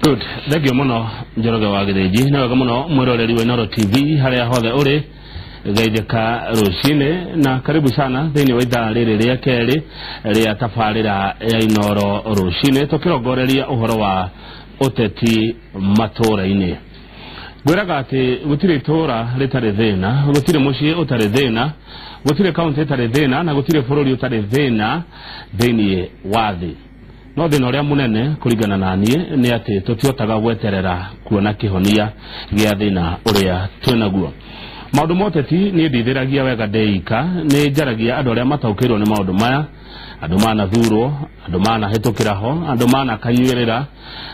Good, thank you muno Njoroge wa Githinji. Nĩ wega mũno mwĩroreri wa Inooro TV harĩa hothe ũrĩ, geithĩka rũcinĩ na karibu sana thĩinĩ wa ithaa rĩrĩ rĩa kerĩ rĩa tabarĩra ya Inooro rũcinĩ, tũkĩrongoreria ũhoro wa ũteti matũra-inĩ. Ngwĩraga atĩ gũtirĩ itũra rĩtarĩ thĩna, gũtirĩ mũciĩ ũtarĩ thĩna, gũtirĩ kaũntĩ ĩtarĩ thĩna, na gũtirĩ bũrũri ũtarĩ thĩna thĩinĩ wa thĩ. No thĩna ũrĩa mũnene kũringana na niĩ nĩ atĩ tũtihotaga gweterera kuona kĩhonia gĩa thĩna ũrĩa twĩnaguo. Maũndũ ma ũteti niĩ ndithĩragia wega ndĩika, nĩ njaragia andũ arĩa mataũkĩirwo nĩ maũndũ maya, andũ manathurwo, andũ manahĩtũkĩra ho, andũ manakanyuĩrĩra,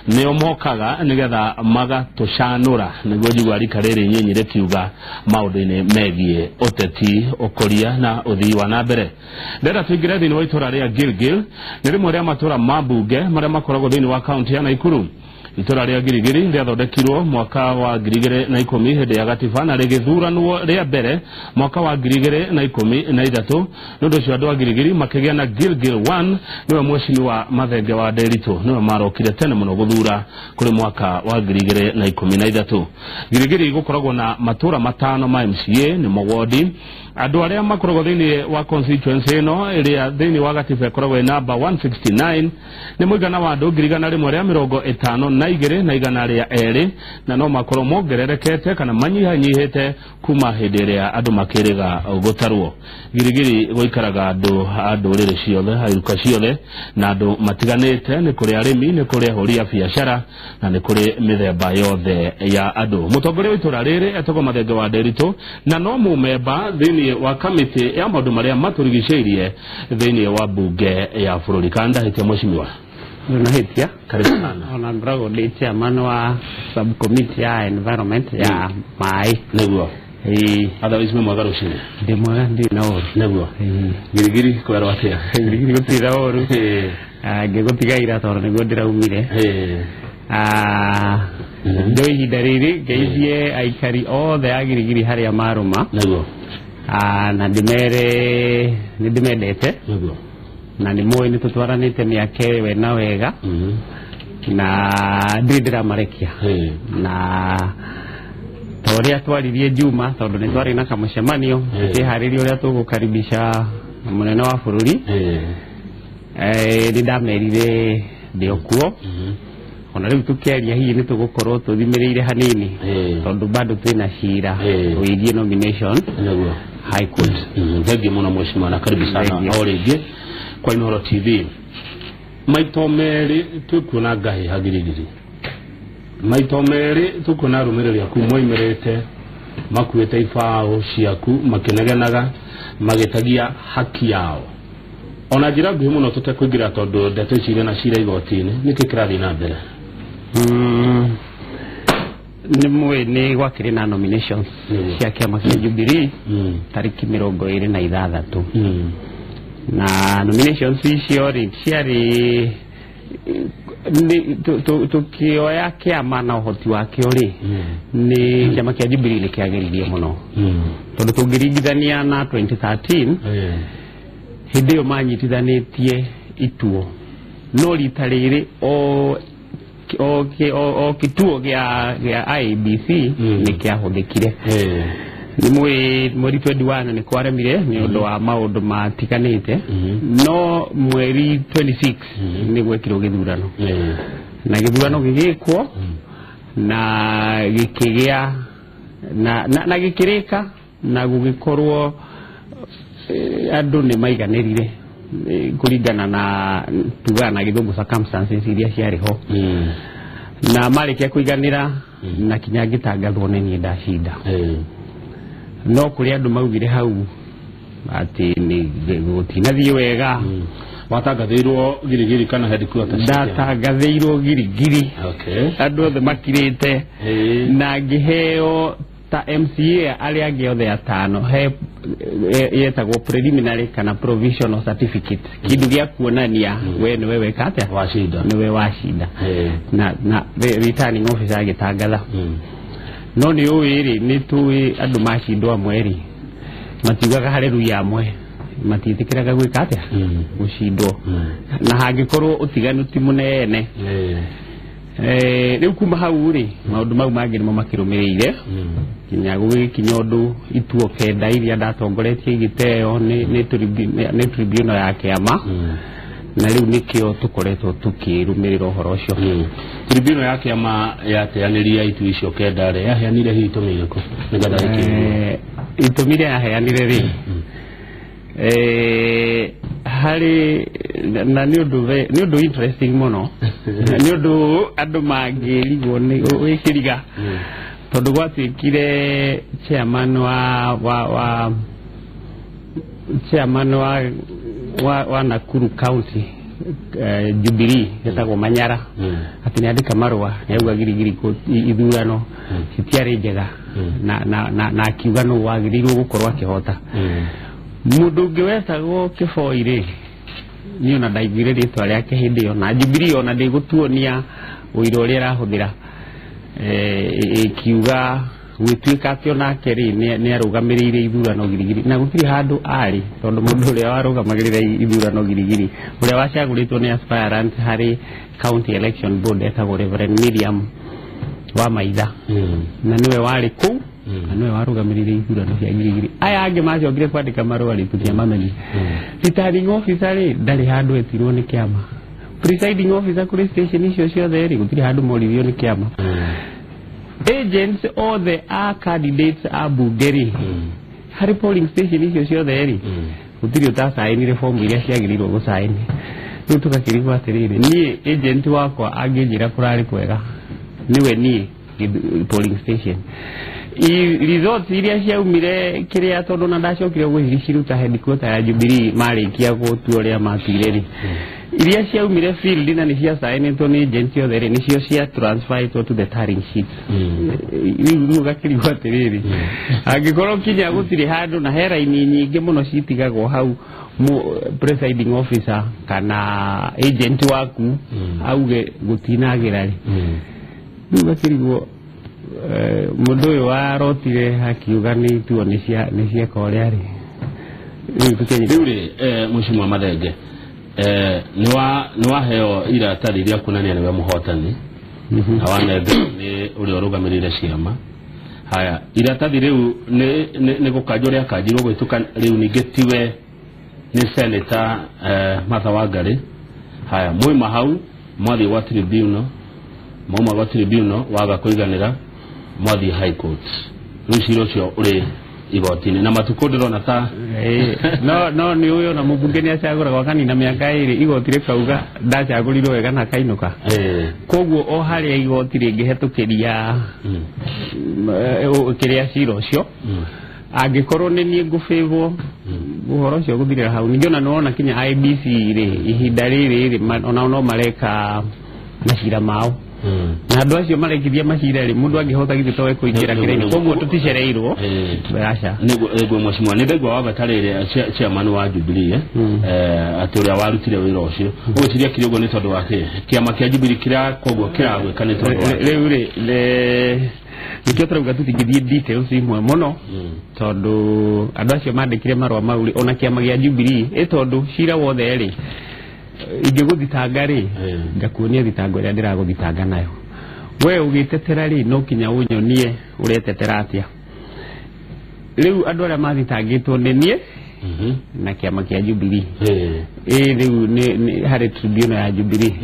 nĩo mokaga nĩgetha magatũcanũra, nĩguo njigua rika rĩrĩ nyinyi rĩkiuga maũndũ-inĩ megiĩ ũteti, ũkũria na ũthii wa na mbere. Ndĩrenda tũingĩre thĩinĩ wa itũra rĩa Gilgil, nĩ rĩmwe rĩa matũra ma mbunge marĩa makoragwo thĩinĩ wa kaunti ya Nakuru. Itũra rĩa Girigiri rĩathondekirwo mwaka wa 2010 hĩndĩ ya gatiba na rĩgĩthuranwo rĩa mbere mwaka wa 2013. Nĩ ũndũ ũcio andũ a Girigiri makĩgĩa na Gilgil 1, nĩwe mheshimiwa Mathenge wa Nderitu, nĩwe marokire tene mũno gũthura kũrĩ mwaka wa 2013. Girigiri gũkoragwo na matũra matano ma MCA nĩmo wodi. Andũ arĩa makoragwo thĩinĩ wa constituency ĩno ĩrĩa thĩinĩ wa gatiba ĩkoragwo ĩ namba 169 nĩ mũigana wa andũ 152,102, na no makorwo mongererekete kana manyihanyihĩte kuma hĩndĩ ĩrĩa andũ makĩrĩga gũtarwo. Girigiri gũikaraga andũ a ndũrĩrĩ ciothe, a iruka ciothe, na andũ matiganĩte, nĩ kũrĩ arĩmi, nĩ kũrĩ ahũri a biacara, na nĩ kũrĩ mĩthemba yothe ya andũ. Mũtongoria wa itũra rĩrĩ etagwo Mathenge wa Nderitu, na no mũmemba thĩinĩ wa kamĩtĩ ya maũndũ marĩa matũrigicĩirie thĩinĩ wa mbunge ya bũrũri. Kana ndahĩtia, mheshimiwa? Ndũnahĩtia. Karibu sana. Ona ngoragwo ndĩ chairman wa subcommittee ya environment ya maĩ. Nĩguo. Ĩĩ. Otherwise nĩ mwega rũcinĩ? Ndĩ mwega, ndirĩ na ũru. Nĩguo. Ĩĩ. Girigiri kwerwo atĩa? Girigiri gũtirĩ na ũru. Ngĩgũtiga ira tondũ nĩguo ndĩraumire. Njoe ihinda rĩrĩ ngeithie aikari othe a Girigiri harĩa marũma. Nĩguo. Na ndĩmere nĩ ndĩmendete. Nĩguo. Na nĩ moĩ nĩ tũtwaranĩte mĩaka ĩyo na wega. Na ndirĩ ndĩramarekia. Na ta ũrĩa twaririe Juma, tondũ nĩ twarĩ na kamũcemanio tũkĩharĩria ũrĩa tũgũkaribisha mũnene wa bũrũri, nĩ ndamerire ndĩ o kuo. Ona rĩu tũkĩaria hihi nĩ tũgũkorwo tũthimĩrĩire hanini, tondũ bado twĩna cira wĩgiĩ nomination Nĩguo. High Court. Thengiũ mũno mheshimiwa, na karibu sana. Thengiũ. O rĩngĩ kwa Inooro TV. Maito merĩ twĩkuona ngahĩha Girigiri, maito merĩ tũkuona arũmĩrĩri aku moimĩrĩte makuĩte ibaũ ciaku makĩnegenaga magĩtagia haki yao. Ona njĩra nguhĩ mũno tũtekũingĩra, tondũ ndeto ici irĩ na cira igoti-inĩ, nĩkĩ kĩrathiĩ na mbere? Nĩ mũĩ nĩ gwakĩrĩ na nominations cia kĩama kĩa Jubilee tarĩki 26, na nominations icio rĩ ciarĩ tũkĩoya kĩama na ũhoti wakĩo rĩ, nĩ kĩama kĩa Jubilee nĩ kĩagĩririe mũno, tondũ tũngĩringithania na 2013, hĩndĩ ĩyo manyitithanĩtie ituo, no rita rĩrĩ o kituo gĩa IEBC nĩ kĩahũthĩkire. Nĩ mũĩ mweri 21 nĩ kwaremire nĩ ũndũ wa maũndũ matiganĩte, no mweri 26 nĩ gwekirwo gĩthurano, na gĩthurano gĩgĩkwo na gĩkĩgĩa na gĩkĩrĩka na gũgĩkorwo andũ nĩ maiganĩrire, kũringana na tugaga na gĩthũngũ circumstances iria ciarĩ ho, na marĩkia kũiganĩra na kinya ngĩtangathwo nĩ niĩ ndacinda. No kũrĩ andũ maugire hau atĩ nĩ gũtinathiĩ wega. Watangathĩirwo Girigiri kana headquarters cia kĩama? Ndatangathĩirwo Girigiri. Andũ othe makirĩte, na ngĩheo ta MCA arĩa angĩ othe atano he yetagwo preliminary kana provisional certificate, kĩndũ gĩa kuonania we nĩwe weka atĩa. Wacinda. Nĩwe wacinda, na returning officer agĩtangatha. No nĩ ũĩ rĩ, nĩ tũĩ andũ macindwo amwe rĩ matiugaga haleluya, amwe matiĩtĩkĩraga gwĩka atĩa, gũcindwo, na hangĩkorwo ũtiganu ti mũnene. Rĩu kuma hau rĩ maũndũ mau mangĩ nĩmo makĩrũmĩrĩire nginya gũgĩkinya ũndũ ituo 9 iria ndatongoretie igĩteo nĩ tribunal ya kĩama na rĩu nĩkĩo tũkoretwo tũkĩrũmĩrĩra ũhoro ũcio. Tribunal ya kĩama yateanĩria itu icio 9 rĩ yaheanire hihi itũmi irĩkũ nĩgetha ĩkĩrwo? Itũmi iria yaheanire rĩ harĩ na nĩ ũndũ interesting mũno nĩ ũndũ andũ mangĩrigwo nĩ wĩkĩriga tondũ gwatuĩkire chairman wa chairman wa Nakuru County Jubilee etagwo Manyara atĩ nĩandĩka marũa nĩauga Girigiri ithurano citiarĩ njega na akiuga nũ wagĩrĩirwo gũkorwo akĩhota. Mũndũ ũngĩ wetagwo Kĩboi rĩ niĩ ona ndaiguire rĩtwa rĩake hĩndĩ ĩyo na Jubilee ona ndĩgũtuonia ũira ũrĩa ĩrahũthĩra ĩkiuga gwĩtuĩka atĩ onake rĩ nĩarũgamĩrĩire ithurano Girigiri na gũtirĩ handũ arĩ tondũ mũndũ ũrĩa warũgamagĩrĩra ithurano Girigiri ũrĩa wacagũrĩtwo nĩ aspirant harĩ County Election Board etagwo Reverend Miriam wa Maitha na nĩwe warĩ kũu na nĩwe warũgamĩrĩire ithurano cia Girigiri. Aya angĩ macokire kwandĩka marũa rĩ tũtiamamenyire. Returning officer rĩ ndarĩ handũ etirwo nĩ kĩama. Presiding officer kũrĩ station icio ciothe rĩ gũtirĩ handũ moririo nĩ kĩama. Agents othe a candidates a bunge rĩ harĩ polling station icio ciothe rĩ gũtirĩ ũtacainire fomu iria ciagĩrĩirwo gũcaini. Rĩu tũgakĩrigwo atĩrĩrĩ niĩ agent wakwa angĩnjĩra kũrarĩ kwega nĩwe niĩ polling station results iria ciaumire kĩrĩa tondũ na ndacokire gũciruta headquarter ya Jubilee marĩkia gũtua ũrĩa matuire rĩ iria ciaumire field na nĩ ciacainĩtwo nĩ agent othe rĩ nĩcio cia transferĩtwo to the tallying sheets. Rĩu ũgakĩrigwo atĩrĩrĩ angĩkorwo kinya gũtirĩ handũ na he raini nyingĩ mũno citigagwo hau presiding officer kana agent waku auge gũtinagĩra rĩ rĩu ũgakĩrigwo mũndũ ũyũ warotire akiuga nĩ ituo nĩ cieka ũrĩa rĩ. Rĩu rĩ Mheshimiwa Mathenge nĩ waheo iratathi rĩa kuonania nĩwe mũhotani na wanengerwo nĩ ũrĩa ũrũgamĩrĩire ciama. Haya iratathi rĩu nĩ gũkanjwo rĩakanjirwo gwĩtuka rĩu ningĩ tiwe nĩ Senator Martha Wangari. Haya mwauma hau mwathiĩ gwa tribunal mwauma gwa tribunal waga kũiganĩra mwathiĩ High Court. Rĩu cira ũcio ũrĩ igoti-inĩ na matukũ ndĩrona ta no nĩ ũyũ na mũmbunge nĩ acagũragwo akanina mĩaka ĩrĩ igoti rĩkauga ndacagũrirwo wega na akainũka. Koguo o harĩa igoti rĩngĩhetũkĩria kĩrĩa cira ũcio angĩkorwo nĩ niĩ ngũbĩbwo ũhoro ũcio gũthirĩra hau. Ningĩ ona nĩwona kinya IEBC rĩ ihinda rĩrĩ rĩ onao no mareka macira mao na andũ acio marekithia macira rĩ mũndũ angĩhota githĩ towe kũingĩra kĩraini koguo tũticereirwo aca. Nĩguo Mheshimiwa nĩ ndaigua wabata rĩrĩ chairman wa Jubilee atĩ ũrĩa warutire wĩra ũcio ũgwĩciria kĩrĩ ũguo nĩ tondũ wa kĩ kĩama kĩa Jubilee kĩrĩa koguo kĩragwĩka nĩ tondũ wa rĩu rĩ nĩkĩo tũrauga tũtingĩthiĩ details imwe mũno tondũ andũ acio mandĩkire marũa mau rĩ ona kĩama gĩa Jubilee ĩ tondũ cira wothe rĩ ingĩgũthitanga rĩ ngakuonia thitango ĩrĩa ndĩragũthitanga nayo we ũgĩtetera rĩ no kinya ũnyonie ũretetera atĩa. Rĩu andũ arĩa mathitangĩtwo nĩ niĩ na kĩama kĩa Jubilee ĩ rĩu nĩ harĩ tribunal ya Jubilee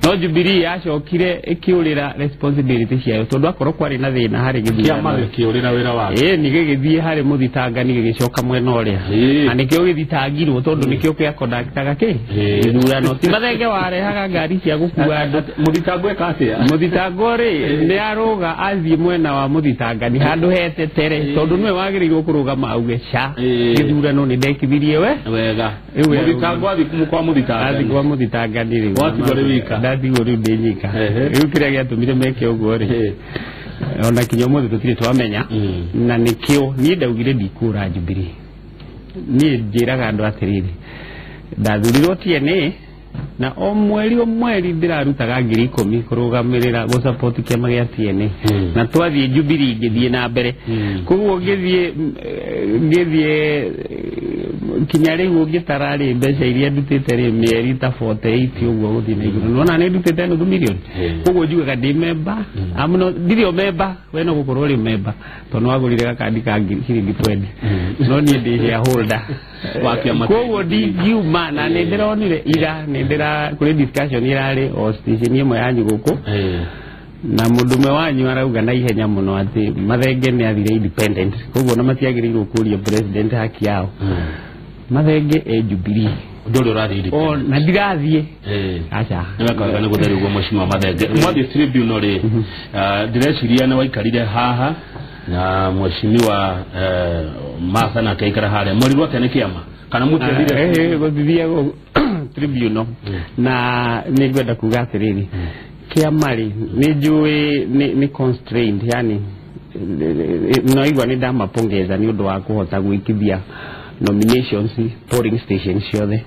no Jubilee yacokire ĩkĩũrĩra responsibility ciayo tondũ akorwo kwarĩ na thĩna harĩ gĩthurano kĩama gĩkĩũrĩra wĩra wakĩo ĩ nĩ gĩgĩthiĩ harĩ mũthitangani gĩgĩcoka mwena ũrĩa na nĩkĩo gĩthitangirwo tondũ nĩkĩo kĩakondaktaga kĩ gĩthurano. Ti Mathenge warehaga ngari cia gũkua andũ. Mũthitango eka atĩa? Mũthitango rĩ nĩ arũga athiĩ mwena wa mũthitangani handũ hetetere tondũ nĩwe wagĩrĩirwo kũrũgama auge ca gĩthurano nĩ ndekithirie we wega. Mũthitango athiĩ kwa mũthitangani athiĩ kwa mũthitangani rĩu watigwo rĩ wika ndatigwo rĩu ndĩ nyika. Rĩu kĩrĩa gĩatũmire meke ũguo rĩ ona kinya ũmũthĩ tũtirĩ twamenya na nĩkĩo niĩ ndaugire ndikũra Jubilee. Niĩ njĩraga andũ atĩrĩrĩ ndathurirwo TNA Na o mweri ndĩrarutaga 10,000 kũrũgamĩrĩra gũ support kĩama gĩa TNA. Na twathiĩ Jubilee ngĩthiĩ na mbere. Koguo ngĩthiĩ kinya rĩu ũngĩtara rĩ mbeca iria ndutĩte rĩ mĩeri ta 48 ũguo gũthiĩ na igũrũ. Nĩwona nĩ ndutĩte nuthu mirioni. Koguo njugaga ndĩ member, ndirĩ o member, we no gũkorwo ũrĩ member tondũ nĩwagũrire gakandi ka ciringi 20. No niĩ ndĩ shareholder. Koguo ndingiuma na nĩ ndĩronire ira nĩ ndĩra kũrĩ discussion irarĩ o station ĩmwe yanyu gũkũ. Na mũndũ ũmwe wanyu arauga na ihenya mũno atĩ Mathenge nĩ athire independent, koguo na matiagĩrĩirwo kũria president haki yao. Mathenge e Jubilee. Ndũrĩ ũrathiĩ independent. Na ndirathiĩ. Aca. Nĩ weka wega nĩ gũtheria ũguo Mheshimiwa Mathenge. Mwathiĩ tribunal rĩ, ndĩreciria nĩ waikarire haha na Mheshimiwa Martha nake aikara harĩa. Mwerirwo atĩa nĩ kĩama? Kana mũtiathire? Gũthiaga tribunal. Na nĩ ngwenda kuga atĩrĩrĩ, kĩama rĩ nĩ njũĩ nĩ constrained, yani no igua nĩ ndamapongeza nĩ ũndũ wa kũhota gwĩkithia nominations polling stations ciothe.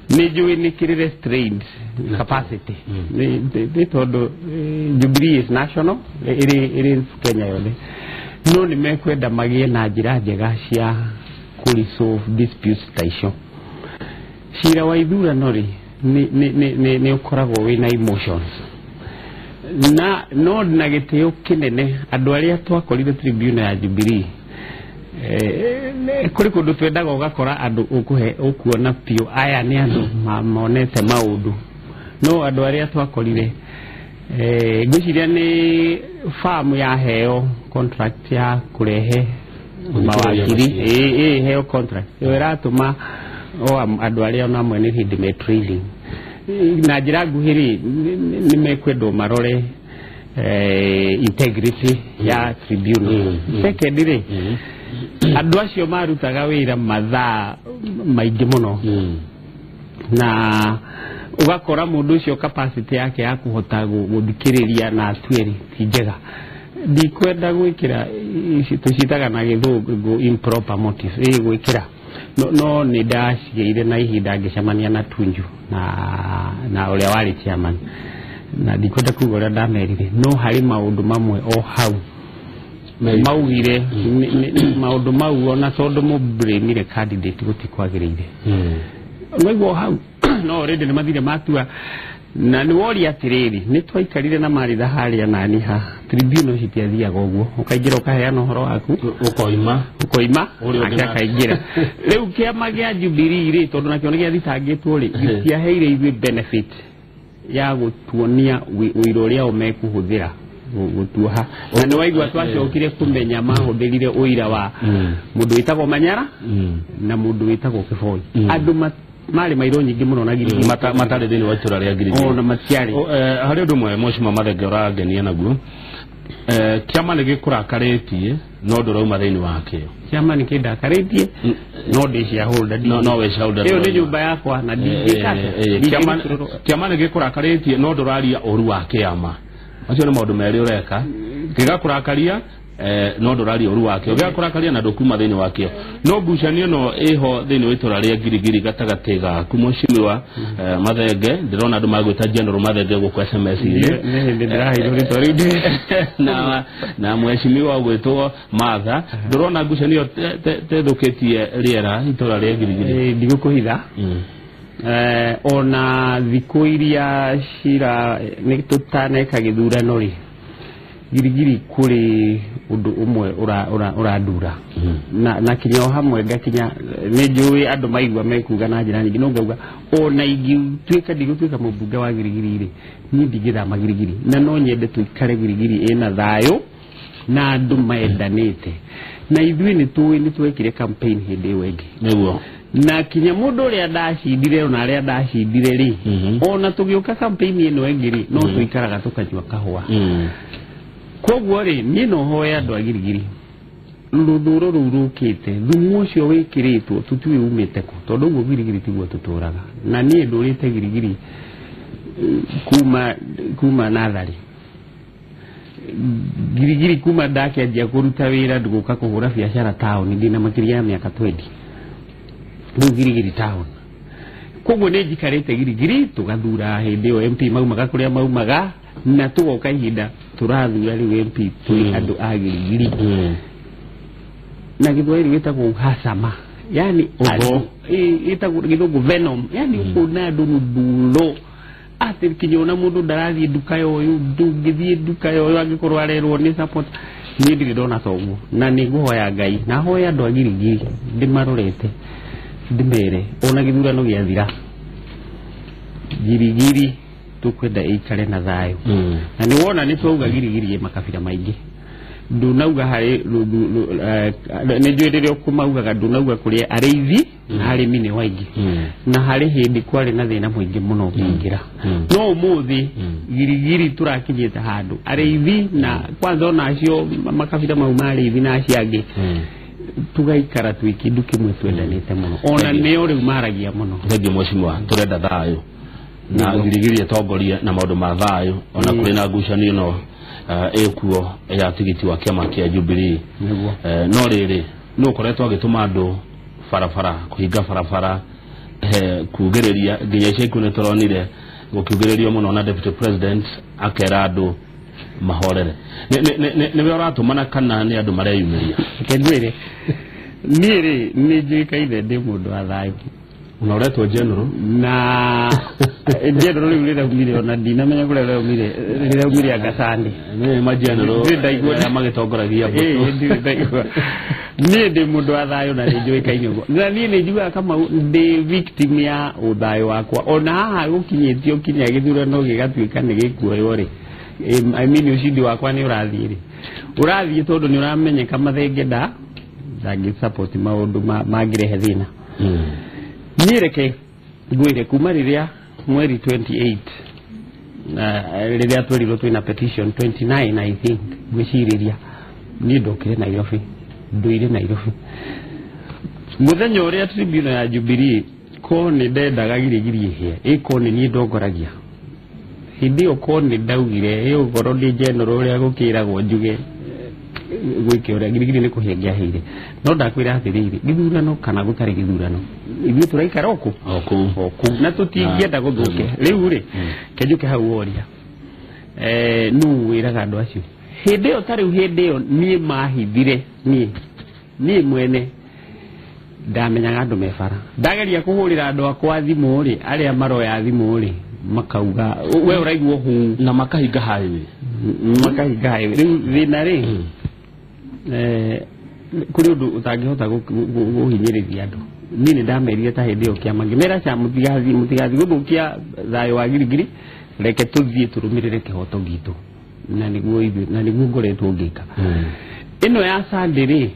Nĩ njũĩ nĩ kĩrĩ restrained capacity nĩ tondũ Jubilee is national, ĩrĩ Kenya yothe, no nĩ mekwenda magĩe na njĩra njega cia kũ resolve disputes ta icio. Cira wa ithurano rĩ nĩ ũkoragwo wĩna emotions na no na gĩtĩo kĩnene andũ arĩa twakorire tribunal ya Jubilee, kũrĩ kũndũ twendaga ũgakora andũ ũkũhe ũkuona biũ aya nĩ andũ monete maũndũ, no andũ arĩa twakorire ngwĩciria nĩ farm yaheo contract ya kũrehe mawakiri, ĩheo contract ĩyo ĩratũma o andũ arĩa ona amwe nĩ hĩndĩ me training. Na njĩra nguhĩ rĩ nĩ mekwendwo marore integrity ya tribunal. Second rĩ, andũ acio marutaga wĩra mathaa maingĩ mũno na ũgakora mũndũ ũcio capacity yake ya kũhota gũthikĩrĩria na atue ti njega. Ndikwenda gwĩkĩra tũcitaga na gĩthũngũ improper motive, gwĩkĩra no nĩ ndacigĩire na ihinda ngĩcemania na Tunju na ũrĩa warĩ chairman, na ndikwenda kuga ũrĩa ndamerire, no harĩ maũndũ mamwe o hau maugire maũndũ mau ona tondũ mũblamire candidate gũtikwagĩrĩire. Nĩguo hau no already nĩ mathire matua. Na nĩ woria atĩrĩrĩ, nĩ twaikarire na Maritha harĩa nani ha tribunal citiathiaga ũguo, ũkaingĩra ũkaheana ũhoro waku ũkoima nake akaingĩra. Rĩu kĩama gĩa Jubilee rĩ, tondũ nakĩo nĩ gĩathitangĩtwo rĩ, gĩtiaheire ithuĩ benefit ya gũtuonia ũira ũrĩa o mekũhũthĩra gũtuoha. Na nĩ waigua twacokire kũmenya mahũthĩrire ũira wa mũndũ wĩtagwo Manyara na mũndũ wĩtagwo Kĩboi. Andũ marĩ mairũ nyingĩ mũno na Girigiri matarĩ thĩinĩ wa itũra rĩa Girigiri ona matiarĩ. Harĩ ũndũ ũmwe Mheshimiwa Mathenge ũrangenia naguo, kĩama nĩ gĩkũrakarĩtie no ndũrauma thĩinĩ wakĩo. Kĩama nĩ kĩndakarĩtie no ndĩ shareholder, no wĩ shareholder, ĩyo nĩ nyũmba yakwa na ndingĩka. Kĩama nĩ gĩkũrakarĩtie no ndũraria ũru wa kĩama. Macio nĩ maũndũ merĩ ũreka, gĩgakũrakaria no ndũraria ũru wakĩo, gĩgakũrakaria na ndũkuma thĩinĩ wakĩo. No ngucanio no ĩho thĩinĩ wa itũra rĩa Girigiri gatagatĩ gaku Mheshimiwa Mathenge. Ndĩrona andũ magwĩta General Mathenge gũkũ SMS-inĩ na Mheshimiwa ũgwĩtwo Martha. Ndũrona ngucanio tethũkĩtie rĩera itũra rĩa Girigiri? Ndigũkũhitha, ona thikũ iria cira nĩ tũtaneka gĩthurano rĩ, Girigiri kũrĩ ũndũ ũmwe ũrandura na kinya o hamwe ngakinya nĩ njũĩ andũ maigua mekuga na njĩra nyingĩ, no ngauga ona ingĩtuĩka ndigũtuĩka mũmbunge wa Girigiri rĩ, niĩ ndingĩthama Girigiri, na no nyende tũikare Girigiri ĩna thayũ na andũ mendanĩte. Na ithuĩ nĩ tũĩ nĩ twekire campaign hĩndĩ ĩyo ĩngĩ nĩguo, na kinya mũndũ ũrĩa ndacindire ona arĩa ndacindire rĩ, ona tũgĩũka campaign ĩno ĩngĩ rĩ, no tũikaraga tũkanyua kahũa. Koguo rĩ, niĩ no hoe andũ a Girigiri, rũthũro rũu rũkĩte, thumu ũcio wĩkĩrĩtwo tũtiũĩ umĩte kũ, tondũ ũguo Girigiri tiguo tũtũraga. Na niĩ ndũrĩte Girigiri kuma natharĩ Girigiri, kuma ndakĩanjia kũruta wĩra gũka kũhũra biacara taũni ndĩna makĩria ya mĩaka 20 rĩu Girigiri town. Koguo nĩ njikarĩte Girigiri tũgathura hĩndĩ ĩyo MP maumaga kũrĩa maumaga na tũgoka ihinda tũrathura rĩu MP tũrĩ andũ a Girigiri. Na Gĩthwaĩri wĩtagwo uhasama, yani ĩtagwo Gĩthũngũ venom, yani kuna andũ rũthuro atĩ kinya ona mũndũ ndarathiĩ nduka ya ũyũ, ndũngĩthiĩ nduka ya ũyũ angĩkorwo arerwo nĩ support. Niĩ ndirĩ ndona ta ũguo, na nĩ ngũhoya Ngai na hoya andũ a Girigiri ndĩmarorete ndĩmere ona gĩthurano gĩathira Girigiri tũkwenda ĩikare na thayũ. Na nĩ wona nĩ twauga Girigiri ĩ makabira maingĩ, ndunauga harĩ nĩ njũĩ rĩrĩa ũkũmaugaga ndunauga kũrĩa arĩithi na arĩmi nĩ waingĩ, na harĩ hĩndĩ kwarĩ na thĩna mũingĩ mũno ũkĩingĩra. No ũmũthĩ Girigiri tũrakinyĩte handũ arĩithi na kwanza ona acio makabira mau ma arĩithi na acio angĩ tugaikara twĩ kĩndũ kĩmwe twendanĩte mũno, ona nĩo rĩu maragia mũno. Thengiũ mheshimiwa, tũrenda thayũ na Girigiri ĩtongorie na maũndũ ma thayũ, ona kũrĩ na ngucanio no ĩkuo ya tigiti wa kĩama kĩa Jubilee. No rĩrĩ nĩ ũkoretwo agĩtũma andũ barabara kũhinga barabara, kugĩrĩria nginya ica ikuhĩ nĩ tũronire gũkiugĩrĩrio mũno na deputy president akera andũ mahorere. Nĩwe ũratũmana kana nĩ andũ mareyumĩria? Reke ngwĩre, niĩ rĩ nĩ njũĩkaine ndĩ mũndũ wa thayũ. Ona ũretwo general na general rĩu rĩraumire ona ndinamenya kũrĩa rĩraumire, rĩraumire anga Sunday. Nĩ ma general arĩa magĩtongoragia mbũtũ. Niĩ ndĩ mũndũ wa thayũ na nĩ njũĩkaine ũguo, na niĩ nĩ njugaga Kamau ndĩ victim ya ũthayũ wakwa. Ona haha gũkinyĩtio kinya gĩthurano gĩgatuĩka nĩ gĩkuoywo rĩ, I mean ushindi wakwa nĩ ũrathiĩ rĩ, ũrathiĩ tondũ nĩ ũramenyeka mathenge ndangĩ support maũndũ mangĩrehe thĩna. Niĩ reke ngwĩre kuma rĩrĩa mweri 28 rĩrĩa twerirwo twĩna petition 29 I think ngwĩcirĩria niĩ ndokire Nairobi, ndũire Nairobi mũthenya ũrĩa tribunal ya Jubilee ko nĩ ndendaga Girigiri ĩhĩe, ĩko nĩ niĩ ndongoragia hĩndĩ ĩyo, ko nĩ ndaugire ĩ ũkorwo ndĩ general ũrĩa gũkĩragwo njuge gwĩke ũrĩa Girigiri nĩ kũhĩa ngĩahĩire. No ndakwĩra atĩrĩrĩ, gĩthurano kana gũtarĩ gĩthurano ithuĩ tũraikara o kũu na tũtingĩenda gũthũke. Rĩu rĩ kenjuke hau woria nũ wĩraga andũ acio hĩndĩ ĩyo? Ta rĩu hĩndĩ ĩyo niĩ mahithire, niĩ mwene ndamenyaga andũ me bara, ndageria kũhũrĩra andũ akwa thimũ rĩ, arĩa maroya thimũ rĩ makauga we ũraigua huu, na makahinga highway, makahinga highway. Rĩu thĩna rĩ kũrĩ ũndũ ũtangĩhota kũhinyĩrĩria andũ. Niĩ nĩ ndamerire ta hĩndĩ ĩyo kĩama ngĩmera ca mũtigathiĩ gũthũkia thayũ wa Girigiri, reke tũthiĩ tũrũmĩrĩre kĩhoto gitũ, na nĩguo ithuĩ na nĩguo ngoretwo ngĩka. Ĩno ya Sunday rĩ,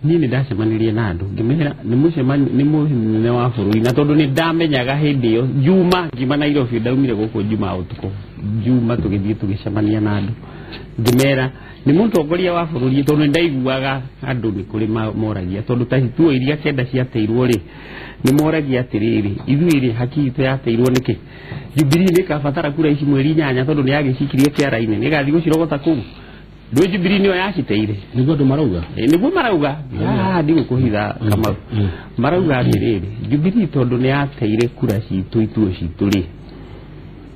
niĩ nĩ ndacemanirie na andũ ngĩmera nĩ mũnene wa bũrũri, na tondũ nĩ ndamenyaga hĩndĩ ĩyo Juma ngiuma Nairobi, ndaumire gũkũ Juma ũtukũ, Juma tũgĩthiĩ tũgĩcemania na andũ ngĩmera nĩ mũtongoria wa bũrũri, tondũ nĩ ndaiguaga andũ nĩ kũrĩ moragia, tondũ ta ituo iria kenda ciateirwo rĩ nĩ moragia atĩrĩrĩ, ithuĩ rĩ haki itũ yateirwo nĩkĩ? Jubilee nĩ ĩkabatara kura ici mweri 8 tondũ nĩ yagĩcikirie kĩara-inĩ, nĩ ĩgathiĩ gũcirogota kũu. Ndũĩ Jubilee nĩyo yaciteire, nĩguo andũ marauga, nĩguo marauga haha ndigũkũhitha Kamau, marauga atĩrĩrĩ, Jubilee tondũ nĩ yateire kura citũ ituo citũ rĩ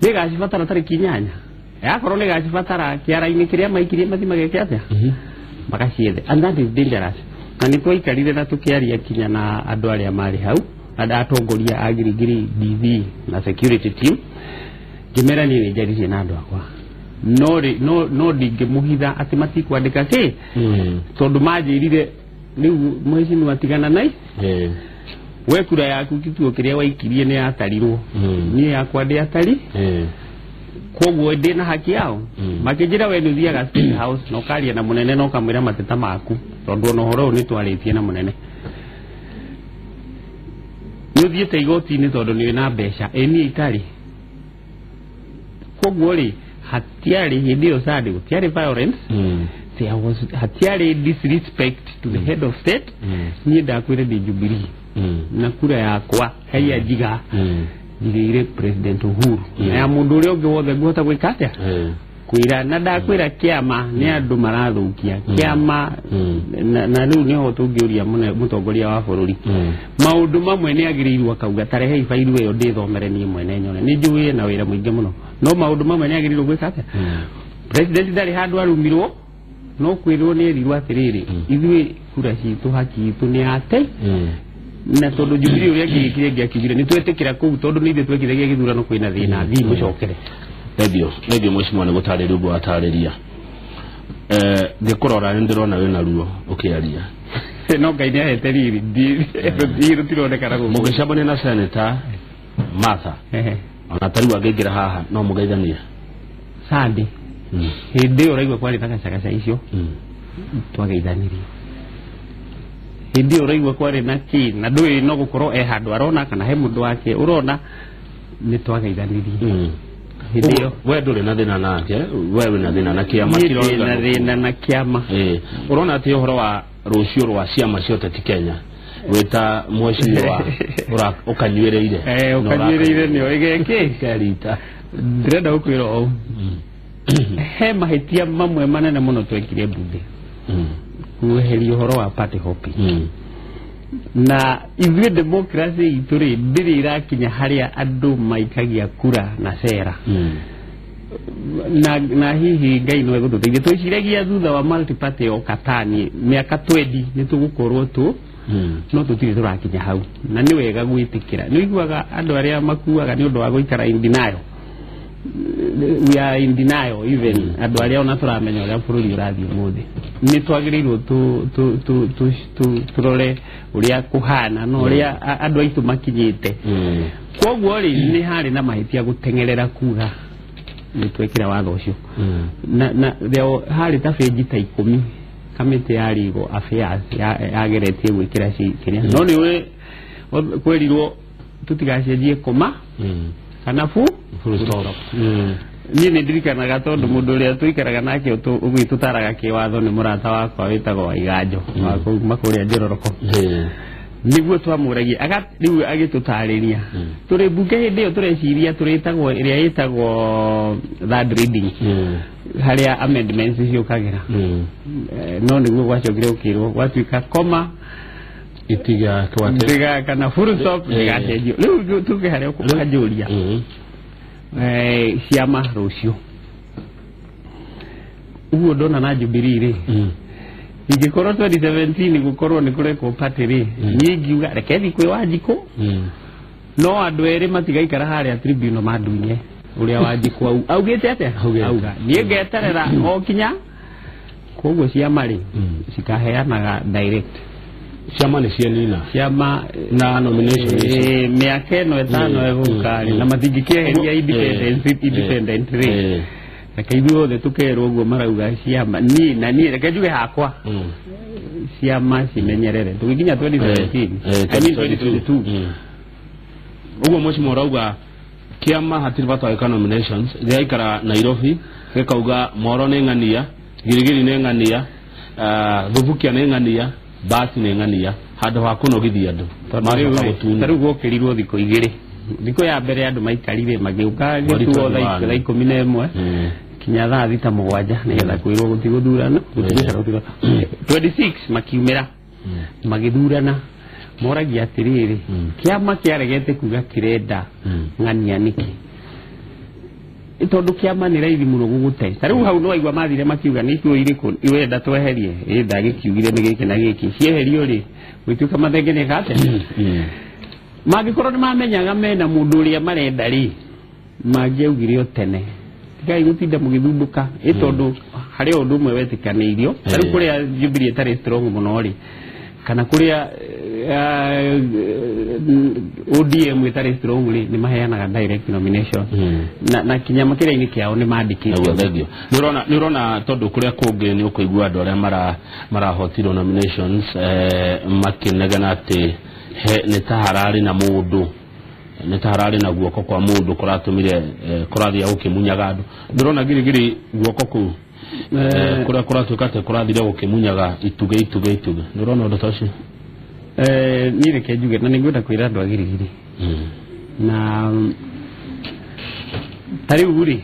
nĩ ĩgacibatara tarĩki 8, yakorwo nĩ ĩgacibatara kĩara-inĩ kĩrĩa maikirie mathi mageke atĩa, magaciethe, and that is dangerous. Na nĩ twaikarire na tũkĩaria kinya na andũ arĩa marĩ hau, atongoria a Girigiri DV na security team, ngĩmera niĩ nĩ njaririe na andũ akwa, no ndingĩmũhitha atĩ matikwandĩka kĩ, tondũ manjĩrire rĩu mheshimiwa tigana nai we kura yaku kituo kĩrĩa waikirie nĩ yatarirwo, niĩ yakwa ndĩatari, koguo ndĩ na haki yao. Makĩnjĩra we nĩ ũthiaga State House na ũkaria na mũnene na ũkamwĩra mateta maku, tondũ ona ũhoro ũyũ nĩ twarĩtie na mũnene, nĩ ũthiĩte igoti-inĩ tondũ nĩ wĩna mbeca, ĩ niĩ itarĩ. Koguo rĩ hatiarĩ hĩndĩ ĩyo Sunday gũtiarĩ violence, there was hatiarĩ disrespect to the head of state. Niĩ ndakwĩra ndĩ Jubilee na kura yakwa haiya njiga njigĩire President Uhuru, na ya mũndũ ũrĩa ũngĩ wothe ngũhota gwĩka atĩa, Ngũkwĩra na ndakwĩra kĩama nĩ andũ marathũkia kĩama na rĩu nĩho tũngĩũria mũtongoria wa bũrũri maũndũ mamwe nĩ agĩrĩirwo akauga ta rehei bairu ĩyo ndĩthomere niĩ mwene nyone nĩ njũĩ na wĩra mũingĩ mũno no maũndũ mamwe nĩ agĩrĩirwo gwĩka atĩa. President ndarĩ handũ arumirwo no kwĩrwo nĩ erirwo atĩrĩrĩ ithuĩ kura citũ haki itũ nĩ ate na tondũ Jubilee ũrĩa ngĩgĩkire ngĩakiugire nĩ twetĩkĩra kũu tondũ nĩ ithuĩ twekithagia gĩthurano kwĩna thĩna thiĩ mũcokere. Thengiũ mheshimiwa nĩ gũtarĩria ũguo watarĩria. Ngĩkũrora nĩ ndĩrona wĩna ruo ũkĩaria. No Ngai nĩ ahete riri rũtironekana gũkũ. Mũgĩcemania na Senator Martha ona ta rĩu angĩingĩra haha no mũgeithanie. Sunday hĩndĩ ĩyo ũraigua kwarĩ na gacagaca icio twageithanirie. Hĩndĩ ĩyo ũraigua kwarĩ na kĩ na ndũĩ no gũkorwo e handũ arona kana he mũndũ wake ũrona nĩ twageithanirie. Hĩndĩ ĩyo we ndũrĩ na thĩna nake, we wĩna thĩna na kĩama. Niĩ ndĩ na thĩna na kĩama. Ũrona atĩ ũhoro wa rũciũ rwa ciama cia ũteti Kenya wĩta mheshimiwa ũkanyuĩrĩire. Ũkanyuĩrĩire nĩyo ĩgekĩ kerita. Ndĩrenda gũkwĩra ũũ he mahĩtia mamwe manene mũno twekire mbunge kweheria ũhoro wa party hopping na ithuĩ democracy itũ rĩ ndĩrĩ ĩrakinya harĩa andũ maikagia kura na cera na hihi Ngai no egũtũteithia. Twĩciragia thutha wa multi party o katani mĩaka 20 nĩ tũgũkorwo tũ no tũtirĩ tũrakinya hau na nĩ wega gwĩtĩkĩra. Nĩ ũiguaga andũ arĩa makuaga nĩ ũndũ wa gũikara in denial. We are in denial even andũ arĩa ona tũramenya ũrĩa bũrũri ũrathiĩ ũmũthĩ. Nĩ twagĩrĩirwo tũrore ũrĩa kũhana na ũrĩa andũ aitũ makinyĩte. Kwoguo rĩ nĩ harĩ na mahĩtia gũteng'erera kuga nĩ twekĩra watho ũcio na harĩ ta benji ta 10 kamĩtĩ ya legal affairs yageretie gwĩkĩra kĩrĩa no nĩ ũĩ kwĩrirwo tũtigacenjie koma kana full stop. Niĩ nĩ ndirikanaga tondũ mũndũ ũrĩa tũikaraga nake ũgĩtũtaraga kĩwatho nĩ mũrata wakwa wĩtagwo Waiganjo wa kuma kũrĩa Njororoko. Nĩguo twamũragia rĩu agĩtũtarĩria tũrĩ mbunge hĩndĩ ĩyo tũreciria tũrĩtagwo ĩrĩa ĩtagwo third reading harĩa amendments ciũkagĩra no nĩguo gwacokire gũkĩrwo gwatuĩka koma itiga ndiga kana full stop ndigacenjio. Rĩu tuge harĩa ũkũnjũria ciama rũciũ ũguo ndona na Jubilee rĩ ingĩkorwo 2017 gũkorwo nĩ kũrekwo party rĩ niĩ ingiuga reke thiĩ kwĩ Wanjikũ no andũ erĩ matigaikara harĩa tribunal mandunye ũrĩa Wanjikũ augĩte atĩa auga niĩ ngeterera o kinya. Koguo ciama rĩ cikaheanaga direct ciama nĩ cienina ciama na nomination mĩaka ĩno ĩtano ĩgũka rĩ na matingĩkĩeheria independent rĩ reke ithuĩ othe tũkerwo ũguo marauga ciama niĩ na niĩ reke njuge hakwa ciama cimenyerere tũgĩkinya 2017 I mean 2022 ũguo mheshimiwa ũrauga kĩama hatirĩ bata wa gwĩka nominations gĩgaikara Nairobi gĩkauga Moro nĩ ng'ania Girigiri nĩ ng'ania Thubukia nĩ ng'ania basi nĩ ng'ania handũ ha kũnogithia andũ. Ta rĩu gwokĩrirwo thikũ igĩrĩ. Thikũ ya mbere andũ maikarire magĩũka gĩtuo thaa 11 kinya thaa 6:07 nĩgetha kwĩrwo gũtigũthurana gũtigũthurana 26 makiumĩra magĩthurana moragia atĩrĩrĩ kĩama kĩaregete kuga kĩrenda ng'ania nĩkĩ tondũ kĩama nĩ raithi mũno gũgũte. Ta rĩu hau no waigua mathire makiuga nĩ ituo irĩkũ iwenda tweherie ĩ ndagĩkiugire nĩ gĩkĩ na gĩkĩ cieherio rĩ gwĩtuĩka mathenge nĩ gate mangĩkorwo nĩ mamenyaga mena mũndũ ũrĩa marenda rĩ mangĩaugire o tene tigai gũtinda mũgĩthumbũka ĩ tondũ harĩ ũndũ ũmwe wetĩkanĩirio. Ta rĩu kũrĩa Jubilee ĩtarĩ strong mũno rĩ kana kũrĩa ODM ĩtarĩ strong rĩ nĩ maheanaga direct nomination na kinya makĩria-inĩ kĩao nĩ mandĩkĩte. Thengiũ. Nĩ ũrona tondũ kũrĩa kũngĩ nĩ ũkũigua andũ arĩa marahotirwo nominations makĩnegena atĩ nĩ ta hararĩ na mũndũ nĩ ta hararĩ na guoko kwa mũndũ kũratũmire kũrathiĩ gũkĩmunyaga andũ. Ndĩrona Girigiri guoko kũu kũrĩa kũratuĩka atĩ kũrathire gũkĩmunyaga itugĩ itugĩ itugĩ. Nĩ ũrona ũndũ ta ũcio? Niĩ reke njuge na nĩngwenda kwĩra andũ a Girigiri na ta rĩu rĩ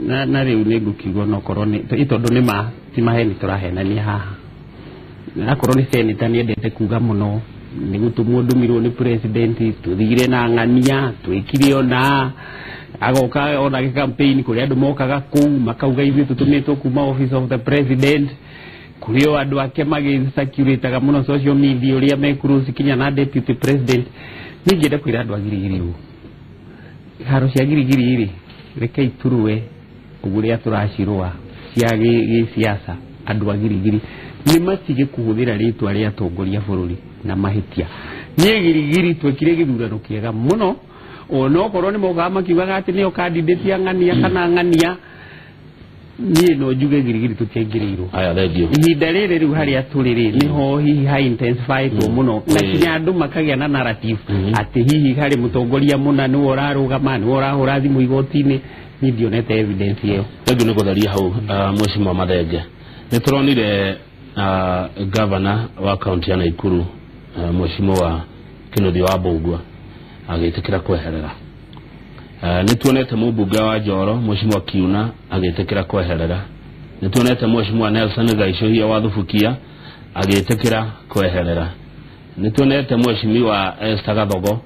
Na rĩu nĩ ngũkiuga onokorwo nĩ tondũ nĩ ma ti maheni tũrahenania haha. Akorwo nĩ senator nĩendete kuga mũno nĩ gũtũmwo ndũmirwo nĩ president, tũthire na ng'ania, twĩkire ona agoka ona campaign kũrĩa andũ mokaga kũu makauga ithuĩ tũtũmĩtwo kuma office of the president, kũrĩ o andũ ake magĩcirculataga mũno social media ũrĩa me close kinya na deputy president. Niĩ ingĩenda kwĩra andũ a Girigiri ũũ, haro cia Girigiri rĩ, rekei tũrũe ũrĩa tũracirũa cia gĩsiasa. Andũ a Girigiri nĩ matige kũhũthĩra rĩtwa rĩa atongoria bũrũri na mahĩtia. Niĩ Girigiri twekire gĩthurano kĩega mũno, onokorwo nĩ mokaga makiugaga atĩ nĩo candidate ya ng'ania kana ng'ania, niĩ no njuge Girigiri tũtiaingĩrĩirwo. Aya, thank you. Ihinda rĩrĩ rĩu harĩa tũrĩ rĩ, nĩho hihi ha intensifytwo mũno na kinya andũ makagĩa na narrative atĩ hihi harĩ mũtongoria mũna nĩwe ũrarũgama, nĩwe ũrahũra thimũ igoti-inĩ. Niĩ ndionete evidence ĩyo. Thank you nĩ gũtharia hau. Mheshimiwa Mathenge, nĩ tũronire governor wa kaunti ya Naikuru, Mheshimiwa Kĩnuthia wa Mbũgua agĩtĩkĩra kweherera. Nĩ tuonete mũmbunge wa Njoro Mheshimiwa Kiuna agĩtĩkĩra kweherera. Nĩ tuonete Mheshimiwa Nelson Gaicũhia wa Thubukia agĩtĩkĩra kweherera. Nĩ tuonete Mheshimiwa Esther Gathogo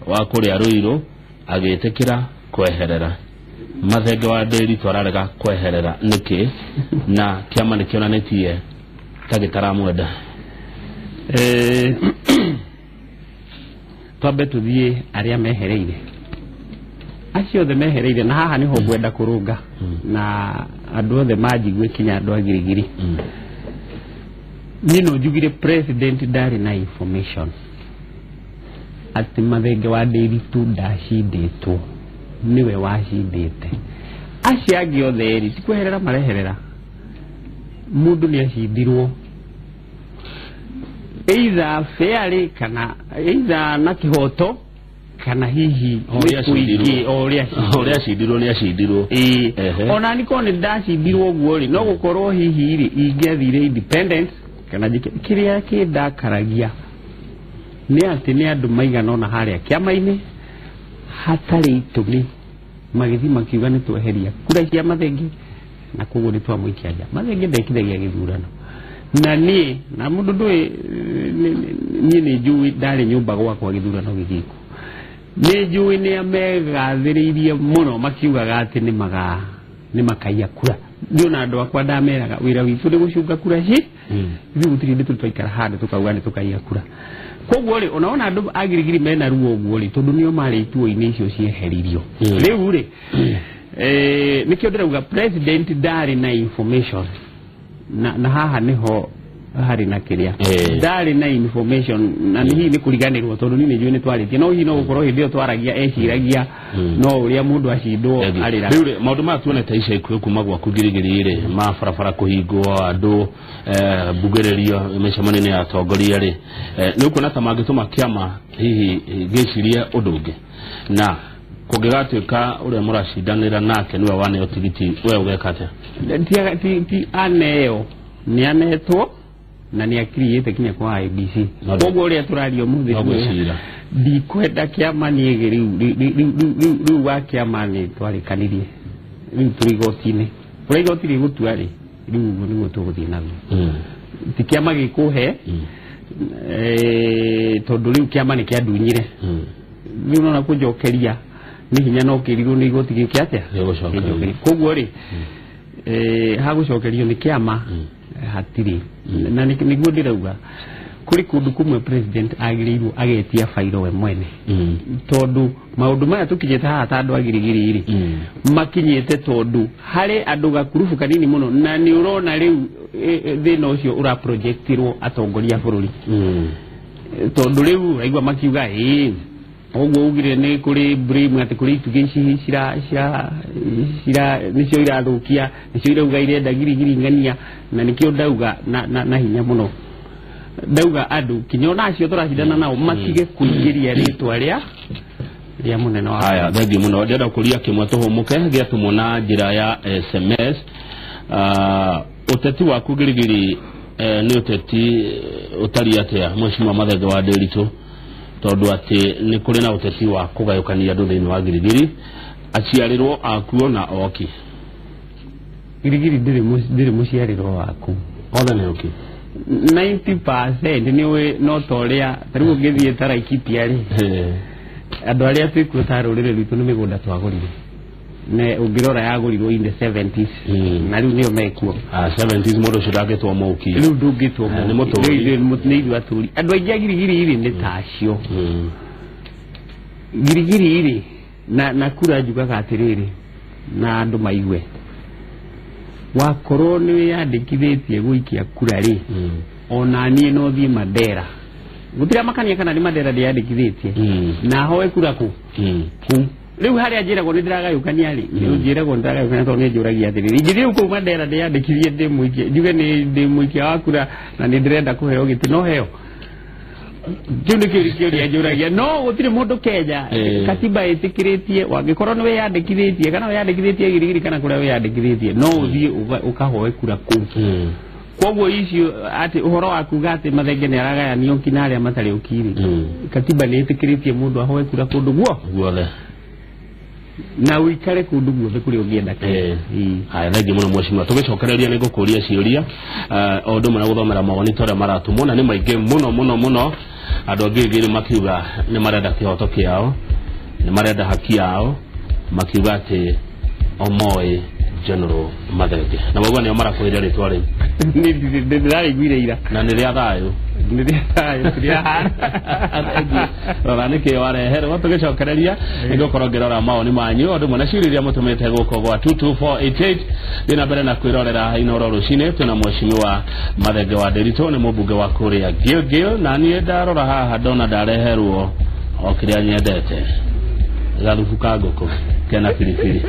wa kũrĩa Ruiru agĩtĩkĩra kweherera. Mathenge wa Ndĩritũ ararega kweherera nĩkĩ, na kĩama nĩ kĩonanĩtie ta gĩtaramwenda? Twambe tuthiĩ arĩa mehereire, acio othe mehereire, na haha niho ngwenda kũrũnga na andũ othe manjigue, kinya andũ a Girigiri. Niĩ no njugire president ndarĩ na information atĩ Mathenge wa Ndĩritũ ndacindĩtwo, nĩwe wacindĩte. Acio angĩ othe rĩ, ti kweherera mareherera, mũndũ nĩ acindirwo either fairly kana either na kĩhoto kana hihi O ũrĩa nĩ kũingĩ acindirwo. O ũrĩa acindirwo. Ũrĩa acindirwo nĩ acindirwo. Ĩĩ. Ehe. Ona ni korwo nĩ ndacindirwo ũguo rĩ, no gũkorwo hihi rĩ ingĩathire independent kana njĩke kĩrĩa kĩndakaragia nĩ atĩ nĩ andũ maigana ũna harĩa kĩama-inĩ hatarĩ itũmi magĩthiĩ makiuga nĩ tweheria kura cia Mathenge na koguo nĩ twamũikia nja. Mathenge ndekithagia gĩthurano na niĩ na mũndũ ndũĩ niĩ nĩ njũĩ ndarĩ nyũmba gwakwa gĩthurano gĩgĩkwo, nĩ njũĩ nĩ megathĩrĩirie mũno makiugaga atĩ nĩ maga nĩ makaiya kura. Niĩ ona andũ akwa ndameraga wĩra witũ nĩ gũcunga kura ci ithuĩ gũtirĩ hĩndĩ tũrĩ twaikara handũ tũkauga nĩ tũkaiya kura. Koguo rĩ, onaona andũ a Girigiri mena ruo ũguo rĩ, tondũ nĩo marĩ ituo-inĩ icio cieheririo. Rĩu rĩ, nĩkĩo ndĩrauga president ndarĩ na information na haha nĩho harĩ na kĩrĩa ndarĩ na information na nĩ hihi nĩ kũriganĩrwo, tondũ niĩ nĩ njũĩ nĩ twarĩtie, no hihi no gũkorwo hĩndĩ ĩyo twaragia eciragia no ũrĩa mũndũ acindwo arĩra. Rĩu rĩ, maũndũ maya tuonete ica ikuhĩ kuma gwaku Girigiri rĩ, ma barabara kũhingwo, andũ mbugĩrĩrio mĩcemanio-inĩ ya atongoria rĩ, nĩ ũkuona ta mangĩtũma kĩama hihi gĩcirie ũndũ ũngĩ, na kũngĩgatuĩka ũrĩa mũracindanĩra nake nĩwe waneo tigiti, we ũgeka atĩa? Ti aneo, nĩ anetwo na nĩ akiriĩte kinya kwa IBC. Koguo ũrĩa tũraria ũmũthĩ No gwĩcira. Ndikwenda kĩama niĩ rĩu rĩu wa kĩama nĩ twarĩkanirie, rĩu tũrĩ igoti-inĩ, kũrĩa igoti rĩgũtua rĩ, rĩu ũguo nĩguo tũgũthiĩ naguo. Ti kĩama gĩkũhe tondũ rĩu kĩama nĩ kĩandunyire. Rĩu nona kũnjokeria nĩ hinya, no kĩrirwo nĩ igoti gĩke atĩa? Gĩgũcokeria. Kĩnjokerie. Koguo rĩ, hagũcokerio nĩ kĩama hatirĩ, na nĩguo ndĩrauga kũrĩ kũndũ kũmwe president agĩrĩirwo agetia bairo we mwene, tondũ maũndũ maya tũkinyĩte haha ta andũ a Girigiri rĩ, makinyĩte tondũ harĩ andũ gakurubu kanini mũno, na nĩ ũrona rĩu thĩna ũcio ũraprojectirwo atongoria a bũrũri, tondũ rĩu ũraigua makiuga ĩĩ ũguo ugire nĩ kũrĩ blame atĩ kũrĩ itugĩ ici cira cira cira nĩcio irathũkia, nĩcio irauga irenda Girigiri ng'ania, na nĩkĩo ndauga na hinya mũno ndauga andũ kinya ona acio tũracindana nao matige kũingĩria rĩtwa rĩa mũnene wa Haya, thengiũ mũno. Ndĩrenda kũria kĩmwe tũhũmũke gĩatũmwo na njĩra ya SMS. Ũteti waku Girigiri nĩ ũteti ũtariĩ atĩa, Mheshimiwa Mathenge wa Ndĩritũ, tondũ atĩ nĩ kũrĩ na ũteti wa kũgayũkania andũ thĩinĩ wa Girigiri, aciarĩrwo akuo na oki? Girigiri ndĩrĩ mũciarĩro waku. Othe nĩ ũki. 90% nĩ no ta ũrĩa ta rĩu ũngĩthiĩ ta Laikipia rĩ, andũ arĩa twĩkuo ta rũrĩrĩ rwitũ nĩ mĩgũnda twagũrire. Ne ũngĩrora yagũrirwo in the 70s. Na rĩu nĩyo mekuo. 70s mũndũ ũcio ndangĩtwo mũki. Rĩu ndũngĩtwo mũki. Nĩ mũtũri. Nĩ ithuĩ atũri. Andũ aingĩ a Girigiri rĩ nĩ ta acio. Girigiri rĩ na kura njugaga atĩrĩrĩ na andũ maigue. Wakorwo nĩ wĩyandĩkithĩtie gũikia kura rĩ, ona niĩ no thiĩ Mandera. Gũtirĩ makania kana nĩ Mandera ndĩyandĩkithĩtie. Na hoe kura kũ? Kũ. Rĩu harĩa njĩragwo nĩ ndĩragayũkania rĩ, njĩragwo nĩ ndĩragayũkania tondũ nĩ njũragia atĩrĩrĩ, ingĩthiĩ kũu Mandera ndĩyandĩkithie ndĩ mũikia, njuge nĩ ndĩ mũikia wa kura na nĩ ndĩrenda kũheo gĩtĩ, no heo? Kĩu nĩkĩo kĩũria njũragia. No gũtirĩ mũndũ Kenya katiba ĩtĩkĩrĩtie wangĩkorwo nĩ wĩyandĩkithĩtie kana wĩyandĩkithĩtie Girigiri kana kũrĩa wĩyandĩkithĩtie, no ũthiĩ ũkahoe kura kũu. Koguo icio atĩ ũhoro wa kuga atĩ Mathenge nĩ aragayanio nginya arĩa matarĩ ũkiri, katiba nĩ ĩtĩkĩrĩtie mũndũ ahoe kura kũndũ guothe na ũikare kũndũ guothe kũrĩa ũngĩenda. Haya, thengiũ mũno mheshimiwa. Tũgĩcokereria nĩ ngũkũria ciũria o ũndũ ũmwe na gũthomera mawoni ta ũrĩa maratũmwo, na nĩ maingĩ mũno mũno mũno. Andũ a Girigiri makiuga nĩ marenda kĩhoto kĩao, nĩ marenda haki yao, makiuga atĩ omoĩ General Mathenge na maugua nĩo marakũhĩria rĩtwa rĩu. Ndĩrarĩiguire ira. Na nĩ rĩa thayũ. Nĩ rĩa thayũ, rĩa rora nĩkĩo wareherwo. Tũgĩcokereria nĩngũkorwo ngĩrora mawoni manyu o ũndũ ũmwe na ciũria iria mũtũmĩte gũkũ gwa 22488. Thiĩ na mbere na kwĩrorera Inooro rũcinĩ. Twĩna mheshimiwa Mathenge wa Ndiritu, nĩ mũmbunge wa kũrĩa Gilgil, na niĩ ndarora haha ndona ndareherwo o kĩrĩa nyendete, gathubu ka ngũkũ kena biribiri.